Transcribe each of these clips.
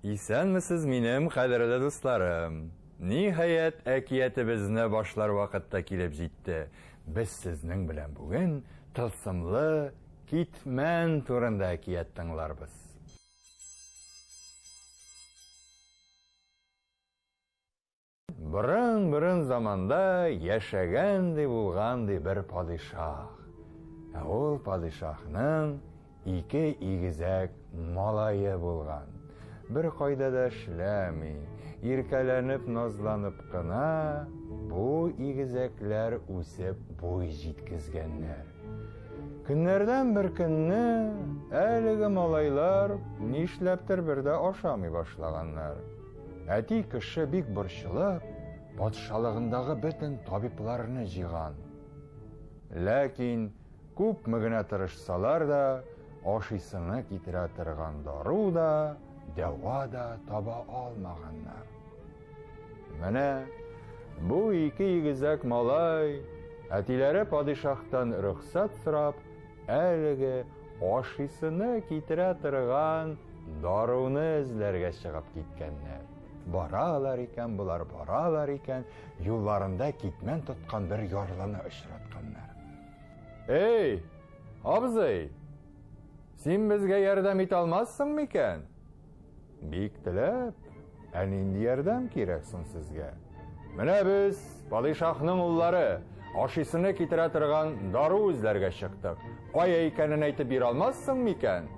Исәнмесез, минем кадерле дусларым! Ниһаять, әкиятебезне башлар вакыт та килеп җитте. Без сезнең белән бүген тылсымлы китмән турында әкият тыңларбыз. Борын-борын заманда яшәгән ди булган ди бер падишаһ. Ә ул падишаһның ике игезәк малае булган. Бер кайда да эшләми, иркәләнеп, назланып кына бу игезәкләр үсеп буй җиткезгәннәр. Көннәрдән бер көнне әлеге малайлар нишләптер бер дә ашамый башлаганнар. Әти кеше бик борчылып, патшалыгындагы бөтен табибларны җыйган. Ләкин күпме генә тырышсалар да, ашыйсыны китерә торган дару да, дәва да таба алмаганнар. Менә бу ике игезәк малай, әтиләре падишаһтан рөхсәт сорап, Әлеге ашыйсыны китерә торган даруны эзләргә чыгып киткәннәр. Баралар икән болар, баралар икән, юлларында китмән тоткан бер ярлыны очратканнар. Эй, абзый, син безгә ярдәм итә алмассың микән? Бик теләп. Ә нинди ярдәм кирәк соң сезгә? Менә без, падишаһның уллары, ашыйсыны китерә торган дару эзләргә чыктык. Кая икәнен әйтеп бирә алмассың микән?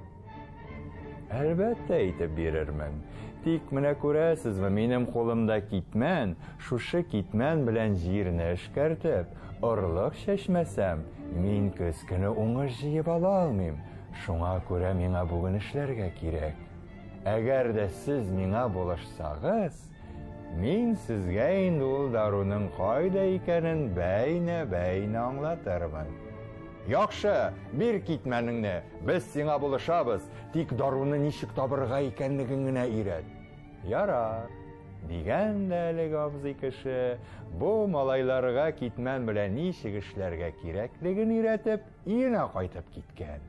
Әлбәттә әйтеп бирермен. Тик менә күрәсезме, минем кулымда китмән, шушы китмән белән җирне эшкәртеп, орлык чәчмәсәм, мин көз көне уңыш җыеп ала алмыйм. Шуңа күрә миңа бүген эшләргә кирәк. Әгәр дә сез миңа булышсагыз, мин сезгә инде ул даруның кайда икәнен бәйнә-бәйнә аңлатырмын. Яхшы, бир китмәнеңне, без сиңа булышабыз, тик даруны ничек табырга икәнлеген генә өйрәт. Ярар, дигән дә әлеге абзый кеше, бу малайларга китмән белән ничек эшләргә кирәклеген өйрәтеп, өенә кайтып киткән.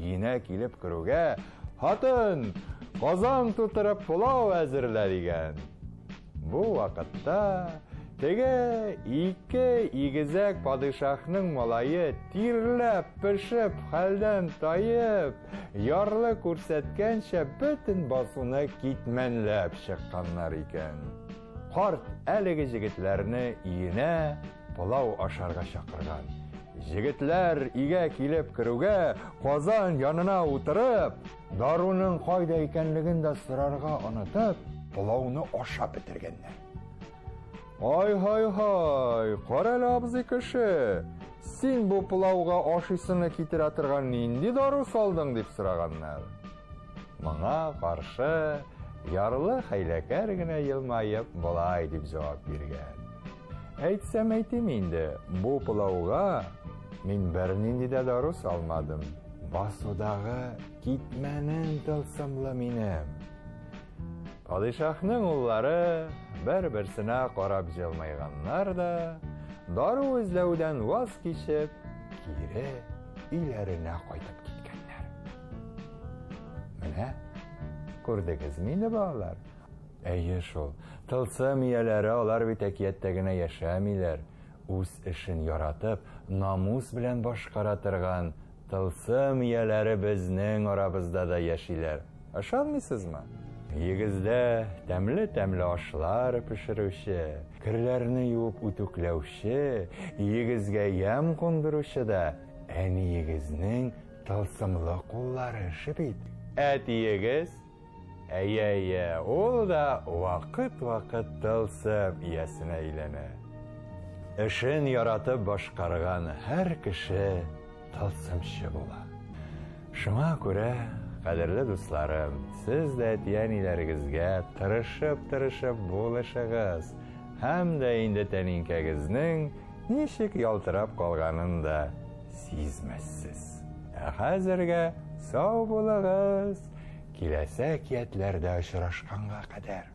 Өенә килеп керүгә, хатын, казан тутырып пылау әзерлә дигән. Бу вакытта теге ике игезәк падишаһның малае тирләп, пешеп, хәлдән таеп, ярлы күрсәткәнчә бөтен басуны китмәнләп чыкканнар икән. Карт әлеге җегетләрне өенә пылау ашарга чакырган. Җегетләр өйгә килеп керүгә, казан янына утырып, даруның кайда икәнлеген дә сорарга онытып, пылауны ашап бетергәннәр. Ай-һай-һай, кара әле абзый кеше, син бу пылауга ашыйсыны китерә торган нинди дару салдың, дип сораганнар. Моңа каршы ярлы хәйләкәр генә елмаеп болай дип җавап биргән. Әйтсәм әйтим инде, бу пылауга мин бернинди дә дару салмадым. Басудагы китмәнем тылсымлы минем. Падишаһның уллары бер-берсенә карап җылмайганнар да, дару эзләүдән ваз кичеп, кире өйләренә кайтып киткәннәр. Менә күрдегезме инде, балалар? Әйе шул. Тылсым ияләре алар бит әкияттә генә яшәмиләр. Үз эшен яратып, намус белән башкара торган тылсым ияләре безнең арабызда да яшиләр. Ышанмыйсызмы? Өегездә тәмле-тәмле ашлар пешерүче, керләрне юып үтүкләүче, өегезгә ямь кундыручы да әниегезнең тылсымлы куллары эше бит. Әтиегез Әйе, әйе, ул да вакыт-вакыт тылсым иясенә әйләнә. Эшен яратып башкарган һәр кеше тылсымчы була. Шуңа күрә, кадерле дусларым, сез дә әти-әниләрегезгә тырышып-тырышып булышыгыз һәм дә инде тәлинкәгезнең ничек ялтырап калганын да сизмәссез. Ә хәзергә сау булыгыз! Киләсе әкиятләрдә очрашканга кадәр.